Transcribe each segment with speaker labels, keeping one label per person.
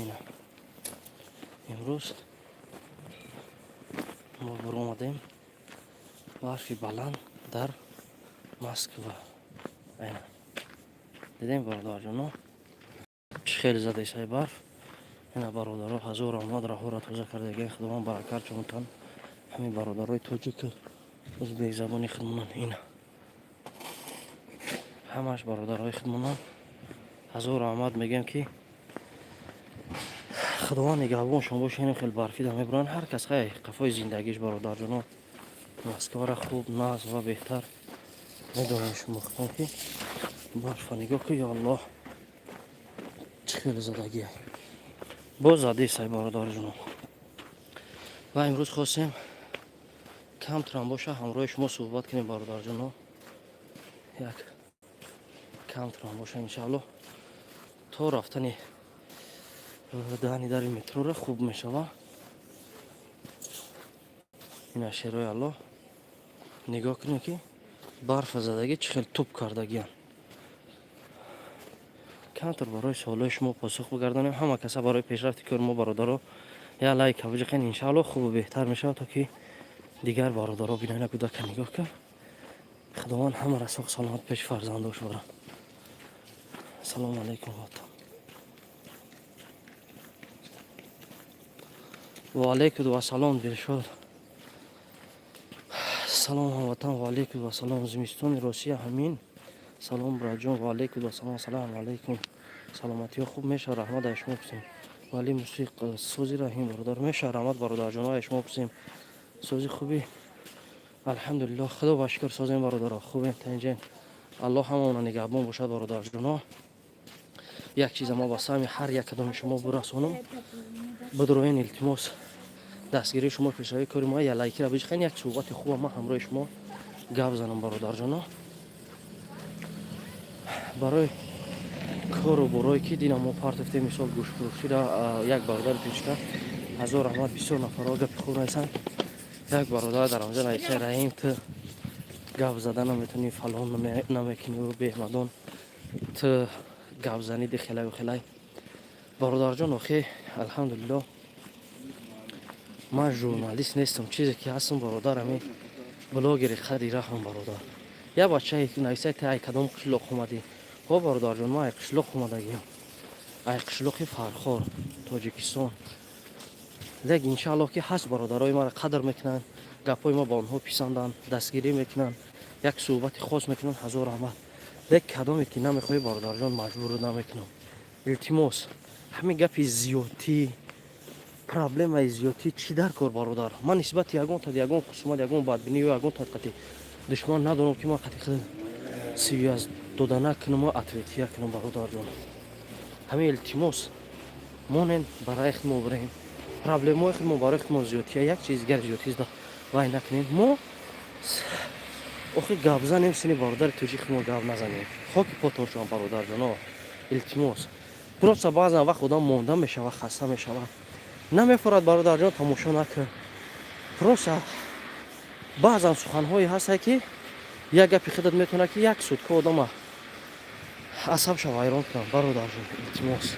Speaker 1: Ина, имрӯз мо буромадем, барфи баланд дар Москва. Ина, дидем, бародарҷоно, чӣ хеле задесай барф. Ина, бародаро, ҳазор омад, раҳоро тоза кардаги. Худованд баракат ҷонтан ҳамин бародарои тоҷику узбекзабони худмонан. Ина, ҳамаш бародарои худмонан. Ҳазор раҳмат мегӯям, ки Худованд нигаҳбоншон боша. Ин хел барфида мебуранд, ҳар кас хай қафои зиндагиш. Бародарҷоно, Москвара хуб, нағз ва беҳтар медонем шумо худтон, ки барфа нигоҳ ку, ё Аллоҳ, чӣ хеле задагия. Боз задесай, бародарҷоно. Ва имрӯз хостем камтарам боша, ҳамроҳи шумо суҳбат кунем, бародарҷоно, як камтарам боша, иншааллоҳ, то рафтани даҳани дари метрора хуб мешава. Ина, шерои Аллоҳ, нигоҳ кунем, ки барфа задагӣ чӣ хел туп кардагиян. Камтар барои суолҳои шумо посух бигардонем. Ҳама каса барои пешрафти кори мо, бародаро, я лайк биҷиқен, иншааллоҳ, хубу беҳтар мешавад, то ки дигар бародаро бинанд. Кӯдака нигоҳ кун. Худованд ҳамаро соғ саломат пеши фарзандош барад. Ассалому алайкум, ватан. Ва алайкум вассалом, Дилшод. Салом, ҳамватан. Ва алайкум вассалом. Зимистони Россия ҳамин. Салом, братҷон. Ва алайкум вассалом. Ассалому алайкум. Саломатиҳо хуб мешавад, раҳмат, ай шумо пурсем. Вале мусиқ сози, Раҳим бародар, мешавад, раҳмат, бародарҷоно, ай шумо пурсем. Сози, хубӣ? Алҳамдулиллоҳ, Худо ба шукр, созем, бародаро, хубем, танҷем. Аллоҳ ҳамаона нигаҳбон бошад, бародарҷоно. Як чиза мо ба саҳми ҳар як кадоми шумо бурасонам. Бидроен, илтимос, дастгирии шумо пешравии кори мо. Я лайкира биҷиқен, як суҳбати хуба ман ҳамроҳи шумо гап занам, бародарҷоно, барои кору борое ки дина мо партофтем, мисол, гӯшфурӯшира. Як бародари пешка, ҳазор раҳмат, бисёр нафарҳо гапи хуб нависанд. Як бародар дар онҷа нависа: «Раҳим, ту гап зада наметавонӣ, фалон намекунӣ, беҳмадон, ту гап заниди хелаю хелай». Бародарҷон, охе, алҳамдулиллоҳ, ман журналист нестам. Чизе ки ҳастам, бародар, ами блогери қадри раҳм. Бародар, як бачае нависа: «Ти ай кадом қишлоқ омадӣ?» Ҳо, бародарҷон, ман ай қишлоқ омадагиам, ай қишлоқи Фархор, Тоҷикистон. Лек иншааллоҳ, ки ҳаст бародарои маро қадр мекунанд, гапҳои ма ба онҳо писанданд, дастгирӣ мекунанд, як суҳбати хос мекунанд. Ҳазор раҳмат. Лек кадоме ки намехоҳӣ, бародарҷон, маҷбур намекунам. Илтимос, ҳамин гапи зиёдтӣ, проблемаи зиёдтӣ чӣ дар кор, бародар? Ман нисбати ягон тад ягон хусумат, ягон бадбинӣ ё ягон тадқати душман надорам, ки ман қати худ связь дода накунам, ответия кунам. Бародарҷон, ҳамин илтимос, монен, барои худмо бирем, проблемаҳои худмо барои худмо зиёдтия, як чиз дигар зиёдтиз вай накунем. Мо охи гап занем, сини бародари тоҷик худмо гап назанем. Хоки потон шавам, бародарҷоно, илтимос. Просто баъзан вақт одам монда мешава, хаста мешава, намефорад. Бародарҷон, тамошо накун. Просто баъзан суханҳое ҳастае, ки як гапи худат метавонад, ки як сутка одама асабша вайрон кунам. Бародарҷон, илтимос.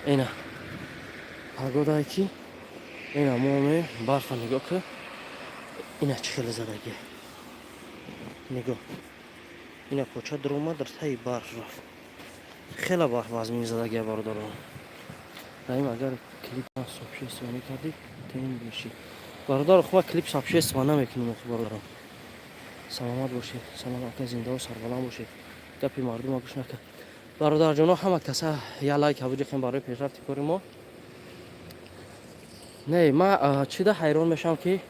Speaker 1: Ина, погодае ки ина мо барфа нигоҳ кун. Ина, чӣ хеле задагӣ, нигоҳ. Ина, поча дуромад, дар таи барф рафт. Хеле барф вазмин задагия, бародарон. Раим, агар клип сообщество мекардӣ, тен меши. Бародар, хуба, клип сообщество намекунем охи, бародарам. Саломат бошед. Салом, ака, зиндао сарбаланд бошед. Гапи мардума гӯш накард. Бародарҷоно, ҳама каса я лайк ҳабуҷихем барои пешрафти кори мо. Не, ма чида ҳайрон мешавам, ки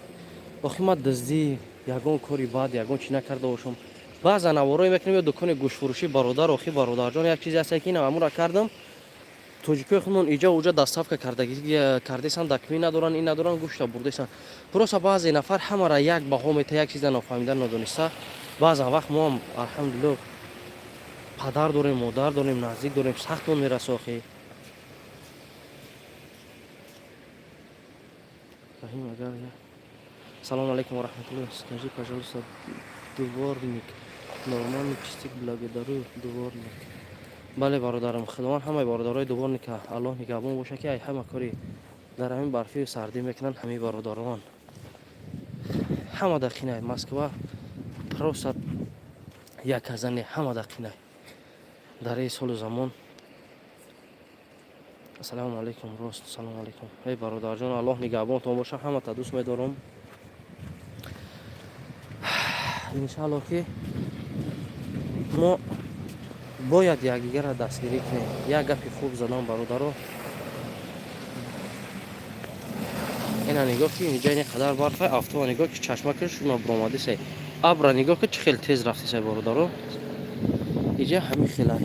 Speaker 1: охи ма дуздӣ, ягон кори бад, ягон чӣ накарда бошам. Баъзан наворое мекунем ё дукони гӯштфурӯшӣ, бародар. Охи, бародарҷон, як чизе ҳаста, ки ина амура кардам. Тоҷикои худмон иҷа уҷа доставка кардесан, документ надоранд, ин надоранд, гӯшта бурдесан. Просто баъзе нафар ҳамара як баҳо мета, як чиза нофаҳмида, нодониста. Баъзан вақт моам, алҳамдулилло, падар дорем, модар дорем, наздик дорем, сахтмон мераса охи. Раҳим, агар. Салому алайкум ва раҳматуллоҳ. Скажи, пожалуйста, дворник нормальный чистит? Благодарю. Дворник. Бале, бародарам, Худованд ҳамаи бародарои дворника Аллоҳ нигаҳбон боша, ки ай ҳама кори дар ҳамин барфию сардӣ мекунанд. Ҳамин бародарон ҳама дар қинай. Москва просто як казане, ҳама дар қинай дар ин солу замон. Ассалому алайкум, рост, салому алайкум. Эй бародарҷон, Аллоҳ нигаҳбонтон боша, ҳамата дӯст медорам. Иншааллоҳ, ки мо бояд якдигарро дастгирӣ кунем. Як гапи хуб задам, бародаро. Ина нигоҳ, ки инҷа ин қадар барфа, автоба нигоҳ, ки чашмакаш шуна буромадисай, абра нигоҳ, ки чӣ хел тез рафтисай, бародаро. Иҷа ҳамин хелай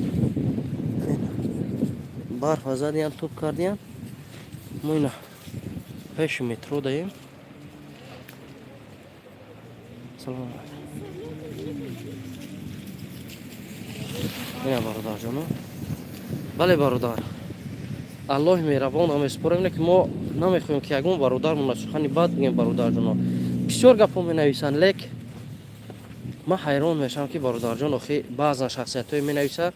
Speaker 1: барфа задиян, туп кардиян. Мо ина пеши метро даем. Салом алайкум. Ина, бародарҷоно, бале, бародар, Аллоҳи меҳрабон месупорем, ки мо намехоҳем, ки ягон бародармона сухани бад бигем. Бародарҷоно бисёр гапҳо менависанд, лек ман ҳайрон мешавам, ки, бародарҷон, охи баъзан шахсиятҳое менависа.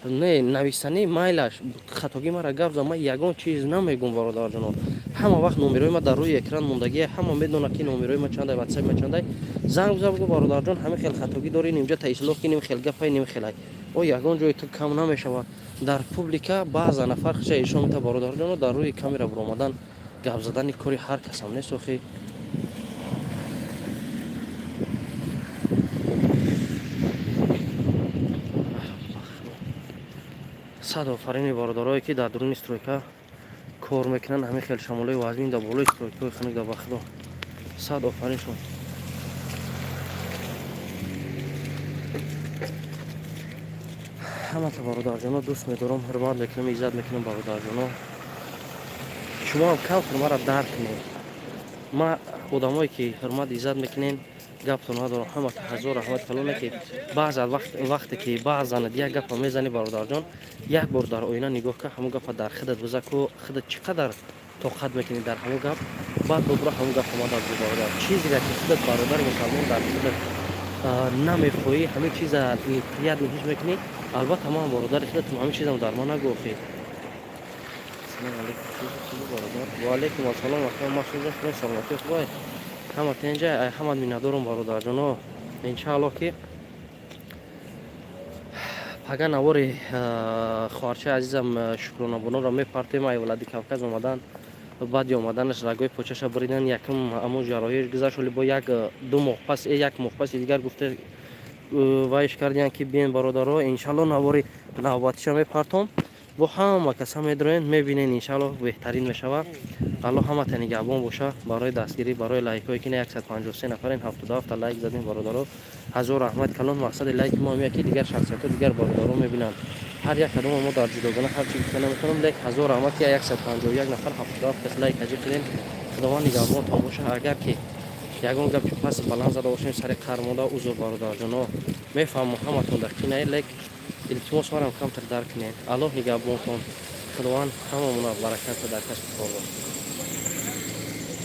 Speaker 1: Не, нависанӣ майлаш, хатогӣ мара гап зад, ман ягон чиз намегум. Бародарҷоно, ҳама вақт номерои ма дар рӯи экран мондагия, ҳама медонад, ки номерои ма чандай, ватсапи ма чандай. Занг бизан, бугӯ: «Бародарҷон, ҳамин хел хатогӣ дорӣ, нимҷа та ислоҳ ки, ним хел гапай, ним хелай». О, ягон ҷои ту кам намешавад. Дар публика баъза нафар хиша ишон мета. Бародарҷоно, дар рӯи камера буромадан, гап задани кори ҳар касам нест охи. Сад офарини бародарое, ки дар дуруни стройка кор мекунанд, ҳамин хел шамолои вазмин дар болои стройкаҳои хунук дар бахудо. Сад офариншон. Ҳамата, бародарҷоно, дӯст медорам, ҳурмат мекунам, иззат мекунам. Бародарҷоно, шумоам камтар маро дарк кунед. Ма одамое, ки ҳурмат, иззат мекунем, гаптон надорам. Ҳамата ҳазор раҳмати калоне, ки баъзан вақте ки баъзан як гапа мезанӣ, бародарҷон, як бор дар оина нигоҳ кар, ҳамон гапа дар худат биза ку, худат чӣ қадар тоқат мекунӣ дар ҳамон гап, баъд бубура ҳамон гапа мада бигӯ, бародар. Чизере, ки худат, бародари мусалмон, дар худат намехоҳӣ, ҳамин чиза неприятно ҳис мекунӣ, албатта ман бародари худатам, ҳамин чизам дар ман нагӯ охи. Ассалому алайкум, бародар. Ва алайкум ассалом, ака Масудҷон, шумо саломатӣ хубай? Ҳама тенҷа, ай ҳама миннатдорум, бародарҷоно. Иншааллоҳ, ки пага навори хоҳарчаи азизам Шукронабоноро мепартем. Ай Владикавказ омадан, баъди омаданаш рагои почаша буридан, якум амон ҷарроҳӣ гузашт, вале бо як ду моҳ пас, як моҳ паси дигар гуфта вайш кардиян, ки биен, бародаро. Иншааллоҳ, навори навбатиша мепартом, бо ҳама каса медроен, мебинен, иншааллоҳ, беҳтарин мешавад. Аллоҳ ҳамата нигаҳбон боша. Барои дастгирӣ, барои лайкҳое, ки 153 нафарен, 77 лайк задем, бародаро, ҳазор раҳмат калон. Мақсади лайки мо ҳамия, ки дигар шахсиятҳо, дигар бародаро мебинанд. Ҳар як кадомо мо дар ҷудогона ҳар чи гуфта наметавонам, лек ҳазор раҳмат, ки 151 нафар, 77 кас лайк аҷиб кардем. Худованд нигаҳбонтон боша. Агар ки ягон гапи пас баланд зада бошем, сари қар монда, узр, бародарҷоно. Мефаҳмам, ҳаматон дар кинае, лек илтимос марам камтар дарк кунед. Аллоҳ нигаҳбонтон, Худованд ҳамамона баракат дар касби кор.